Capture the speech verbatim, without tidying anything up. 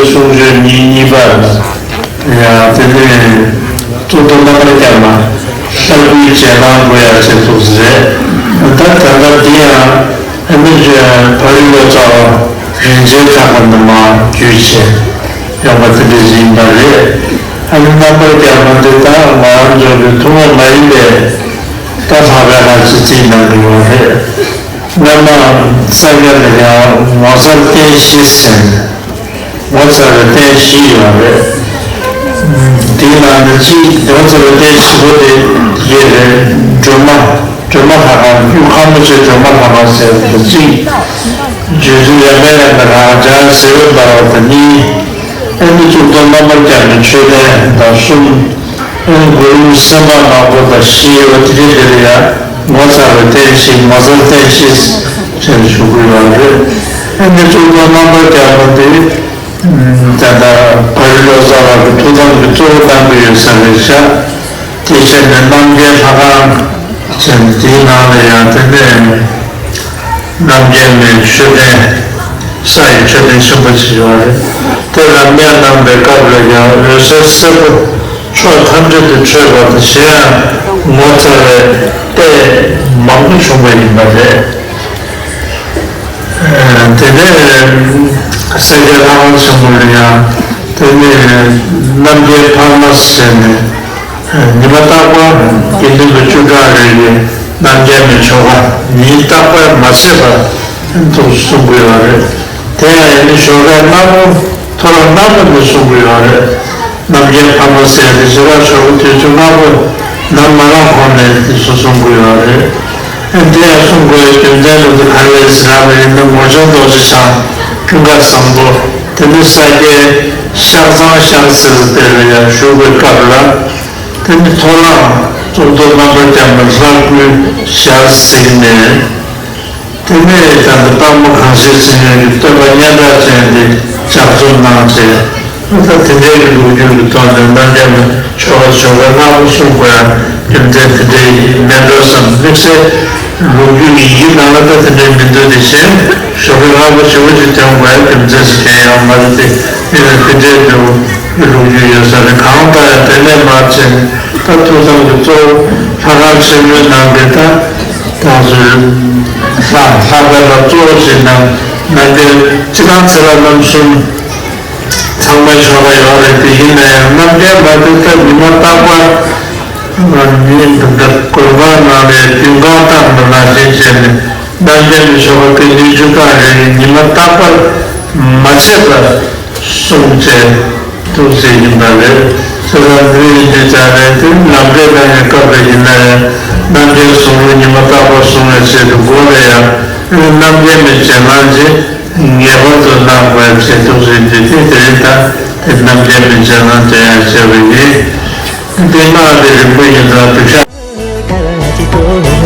གསུང་ཆོས་གཉིས་གཉིས་པ། ཡང་དེ་ནས་གཙུག་ཏོར་རྣམ་པར་རྒྱལ་མ་ལྷ་སྐུའི་རྗེས་གནང་དགོས་ཡ་བྱེད་ཐུབ་ཟེར། ད་ད་ལྟ་འདི་ཡང་ཨ་ནི་བར་ལོ་ཙཱ་བ་རིན་ཆེན་གྲགས་པ་ནས་མར་བརྒྱུད་བྱས་ཡོང་བ་དེ་འདྲ་ཞིག་ཡིན་པ་རེད། ཨ་ནི་རྣམ་པར་རྒྱལ་མ་འདི་ད་ང་རང་ཚོ་གི་ཐུན་མོང་མ་ཡིན་པའི་ད་ལྷག་པའི་ལྷ་ཅིག་བརྩིས་གནང་གི་ཡོད་རེད། སྔོན་མ་ས་སྐྱ་ལ་ཡང་ངོ་མཚར་རྟེན་བཞི་ཟེར་ནས། ངོ་མཚར་བའི་རྟེན་བཞི་ཡོད་རེད། དེའི་ནང་ནས་གཅིག་ངོ་མཚར་བའི་རྟེན་བཞི་པོ་དེ་ཡོད་རེད། སྒྲོལ་མ། སྒྲོལ་མ་ལྷ་ཁང་། ཀླུ་ཁ་མོ་ཆེ་སྒྲོལ་མ་ལྷ་ཁང་ཟེར་བ་དེ་གཅིག་བརྗོད་ཚུལ་ཡ་མེད་ལ་ན་རང་བྱང་ཟེར་བའི་འབར་བ་དང་གཉིས། ཨེ་ནི་གཙུག་ཏོར་རྣམ་པར་རྒྱལ་མའི་མཆོད་རྟེན་དང་གསུམ། ཨེ་ནི་གུ་རུ་སེམས་དཔའ་ནག་པོ་དང་བཞི་ཡོད་པ་དེ་རེད། དེ་ལ་ཡང་ངོ་མཚར་བའི་རྟེན་བཞི། ངོ་མཚར་རྟེན་བཞི་ཅེས་ཞུ་གི་ཡོད་རེད། ཨེ་ནི་གཙུག་ཏོར་རྣམ་པར་རྒྱལ་མ་དེ། ད་ལྟ་བར་ལོ་ཙཱ་བ་གི་ཐུགས་དམ་གྱི་གཙོ་བོ་བཏང་གི་ཡོད་ས་རེད་ཤག་དེ་བྱས་ནས་རྣམ་རྒྱལ་ལྷ་ཁང་བྱས་ནས་དེའི་ནང་ལ་ཡང་དེ་ནས་རྣམ་རྒྱལ་མའི་མཆོད་རྟེན། ས་ཡི་མཆོད་རྟེན་ཆེན་པོ་ཅིག་ཡོད་རེད། དེ་ལ་སྨོན་གནང་པའི་སྐབས་ལ་ཡང་འོད་ཟེར་སེར་པོ་ཕྱོགས་ཐམས་ཅད་དུ་འཕྲོས་པ་དང་གཞན་ཡང་ངོ་མཚར་བའི་ལྟས་མང་པོ་བྱུང་བ་ཡིན་པ་རེད། དེ་ནས་སེང་གེ་ལྷ་ཁང་ཆེན་མོ་ལ་ཡང་དེ་ནས་རྣམ་རྒྱལ་འཕགས་མ་ཟེར་ནས་ཉི་མ་རྟག་པར་དགེ་འདུན་པ་བཅུ་གྲངས་རེ་ཡིས་རྣམ་རྒྱལ་མའི་ཆོ་ག་ཉིན་རྟག་པར་མ་ཆད་པར་འདུག་གསུང་གི་ཡོད་རེད། དེ་ཡང་ཡིན་ན་ཞོགས་ཀས་སྔ་པོ་ཐོ་རངས་སྔ་པོ་ནས་གསུང་གི་ཡོད་རེད། རྣམ་རྒྱལ་འཕགས་མ་ཟེར་ཏེ་ཞེ་དྲག་ཞོགས་པ་དུས་ཚོད་སྔ་པོ་ནམ་མ་ལངས་གོང་ནས་དེ་ཚོ་གསུང་གི་ཡོད་རེད། ཨ་དེ་ཡང་གསུང་དགོས་རྒྱུ་མཚན་ལ་དེ་ག་རེ་རེད་ཟེར་བ་ཡིན་ན་ངོར་ཆེན་རྡོ་རྗེ་འཆང་ཀུན་དགའ་བཟང་པོ་དེ་ནི་ས་སྐྱའི་ཤར་གཙང་ཤར་ཟེར་དེ་ལ་ཡང་བཞུགས་པའི་སྐབས་ལ་དེ་ནི་ཐོ་རངས་གཙུག་ཏོར་རྣམ་པར་རྒྱལ་མ་ལྷ་སྐུའི་ཞལ་གཟིགས་ནས། དེ་ནས་ད་ལྟ་སྟག་མོ་གངས་ཅན་ཟེར་མཁན་གྱི་སྟོན་པ་སྙན་གྲགས་ཅན་དེ་ལྗགས་རྩོམ་གནང་བྱས། ད་དེ་འདྲའི་གི་ལོ་རྒྱུས་ཀྱི་ཐོག་ནས་རྣམ་རྒྱལ་མའི་ཆོ་ག་ཆོ་ག་སྔ་པོ་གསུང་དགོས་ཡ་རྒྱུ་མཚན་དེ་འདྲའི་མེད་འགྲོ་བསམ། དམིགས་བསལ་ལོ་རྒྱུས་ཡི་གེ་ནང་ལ་ད་དེ་འདྲའི་མི་འདུག་དེ་བཞིན་ཆོ་ག་སྔ་པོ་ཞེ་པོ་ཅིག་འདོན་དགོས་ཡ་རྒྱུ་མཚན་ཞིག་གང་ཡང་མ་རེད་དེ། དེ་ལ་དེ་འདྲའི་འདུག་གི་ལོ་རྒྱུས་ཡོད་ས་རེད། གང་ལྟར་ཡང་དེ་ནས་མར་བྱས་ནས་ད་ཐུགས་དམ་གྱི་གཙོ་བོ་ལྷ་ཁང་ཆེན་མོའི་ནང་གི་ད། ད་གཟོད་ལྷ་ལྷ་པའི་ལ་གཙོ་བོ་ཞིག་ནང་ན་དེ་སྤྱི་བཏང་ཚེ་རབས་རྣམ་གསུམ་ཚང་མའི་ཆོ་ག་ཡོད་རེད། དེ་ཡིན་ན་ཡང་རྣམ་རྒྱལ་མ་དེ་ད་ཉི་མ་རྟག་པར་ཉིན་དུ་འདི་གོས་ཁང་ནང་ལས་མདུན་ཁང་བཏང་དུ་ནང་བཞིན་བྱས་ནས་རྣམ་རྒྱལ་གྱི་ཆོ་ག་དེ་ཉིན་བཅུ་གང་རེ་ཉི་མ་རྟག་པར་མ་ཆད་པར་གསུངས་བྱས། ཐུགས་སྲས་ཡིན་པ་རེད། ཚེ་རབས་འདི་ཡིན་གྱི་ཆ་ནས་དེ་ནམ་འདས་གནང་བའི་སྐབས་ལ་ཡིན་ན་ཡང་རྣམ་རྒྱལ་གསུང་རབ་ཉི་མ་རྟག་པར་གསུང་བའི་ཆེད་དུ་མགོ་ལ་ཡང་རྣམ་རྒྱལ་མའི་རྗེས་གནང་ཅིག་ངེས་པར་དུ་གནང་དགོས་ཞེས་ཐུགས་སྲས་འདི་དེ་དེ་རིང་ད་དེ་རྣམ་རྒྱལ་མའི་རྗེས་གནང་དེ་ཡང་བྱས་པ་ཡིན། དེ་སྔགས་དེ་རིང་པོ་ཡིན་ཙང་གདུལ་བྱ།